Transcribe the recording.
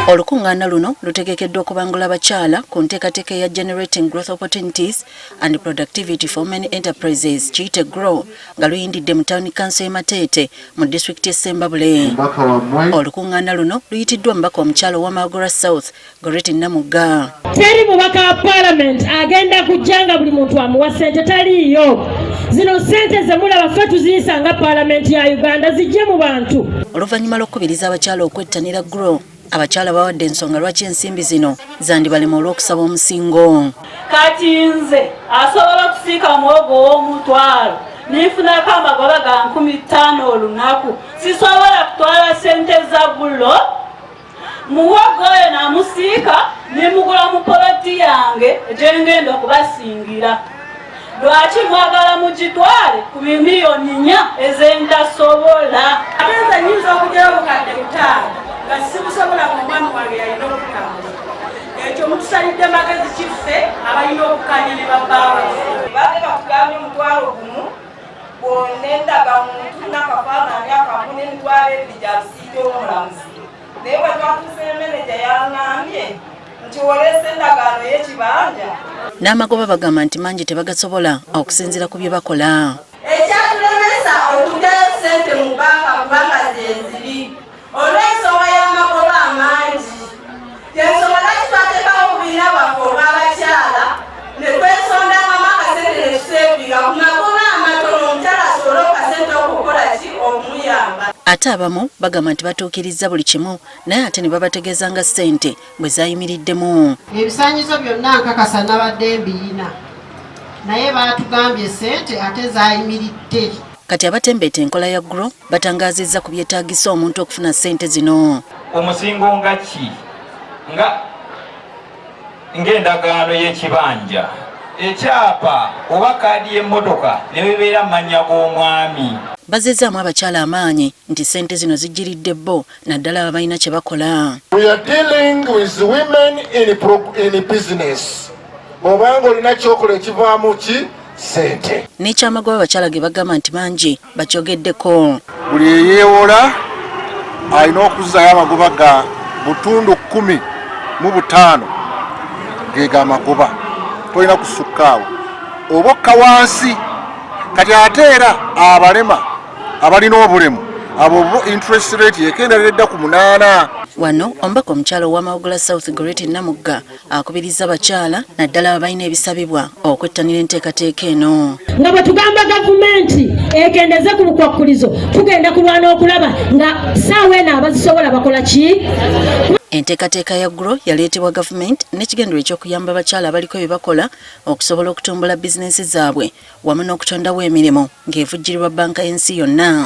Olukuŋŋaana luno lutegekeddwa okubangula abakyala ku nteekateeka eya Generating Growth Opportunities and Productivity for Women Enterprises, kiyite GROW, nga luyindidde mu tawuni kanso y'e Mateete mu disitulikiti y'e Ssembabule. Olukuŋŋaana luno luyitiddwa omubaka omukyala owa Mawogola South, Gorreti Namugga. Teri mubaka wa palamenti agenda kujja nga buli muntu amuwa ssente, taliiyo. Zino ssente ze mulaba ffe tuziyisa nga palamenti ya Uganda zijje mu bantu. Oluvannyuma lw'okukubiriza abakyala okwettanira GROW, abakyala bawadde ensonga lwaki ensimbi zino zandibalema olw'okusaba omusingo. Kati nze asobola okusiika muwogo ow'omutwalo ninfunako amagoba ga 5,000 olunaku, sisobola kutwala ssente za GROW. Muwogo oyo namusiika nimugula mu poloti yange gyengenda okubasingira. Lwaki mwagala mugitwale ku miliyoni 4 ezentasobola? Ate nze nyinza okugyayo 5000 nga sibusobola, nga omwami wange yalina okutambula. Ekyo mutusalidde magezi kiffe abalina okukanya ne babbaabaffe. Baade batugambye 10,000 bwonna, endagamuntu nakafaanani akamu n'20,000 gya lusiiti ow'omulamuzi. Naye bwe twatuuse, meneja yaŋŋambye nti oleese endagaano y'ekibanja. N'amagoba bagamba nti mangi, tebagasobola okusinziira ku bye bakola. Ekyatulemesa okugyayo ssente mu banka kubanga zenziri olw'ensonga y'amagoba amangi. Yensonga lwaki twateekawo obubiina bwaffe obw'abakyala ne twesondangamu akasente ne tusevinga ku magoba amatono, omukyala asobole okasente okukola ki okumuyamba. Ate abamu bagamba nti batuukirizza buli kimu, naye ate ne babategeeza nga ssente bwe zaayimiriddemu. Ebisaanyizo byonna nkakasa nabadde mbiyina, naye baatugambye ssente ate zaayimiridde. Kati abatembeeta enkola ya GROW batangaazizza ku byetaagisa omuntu okufuna ssente zino. Omusingo nga ki? Nga ng'endagaano y'ekibanja, ekyapa oba kaadi y'emmotoka ne bibeera mu mannya g'omwami. Bazizzaamu abakyala amaanyi nti ssente zino zijjiridde bo, naddala abo balina kye bakola. We are dealing with women in business. Bw'obanga olina kyokola ekivaamu ki sente. N'ekyamagoba abakyala ge bagamba nti mangi bakyogeddeko. Buli eyeewola alina okuzzaayo amagoba ga 15% ge gamagoba, tolina kusukkaawo oba okka wansi. Kati ate era abalema, abalina obulemu, abo bo interest rate yekenderera edda ku 8. Wano omubaka omukyala owa Mawogola South, Gorreti Namugga, akubiriza abakyala, naddala abo balina ebisabibwa, okwettanira enteekateeka eno. Nga bwe tugamba gavumenti ekendeze ku bukwakkulizo, tugenda kulwana okulaba nga saawa eno abazisobola bakola ki. Enteekateeka ya GROW yaleetebwa gavumenti n'ekigendero eky'okuyamba abakyala abaliko bye bakola okusobola okutumbula bizinensi zaabwe wamu n'okutondawo emirimu, ng'evujjirirwa banka y'ensi yonna.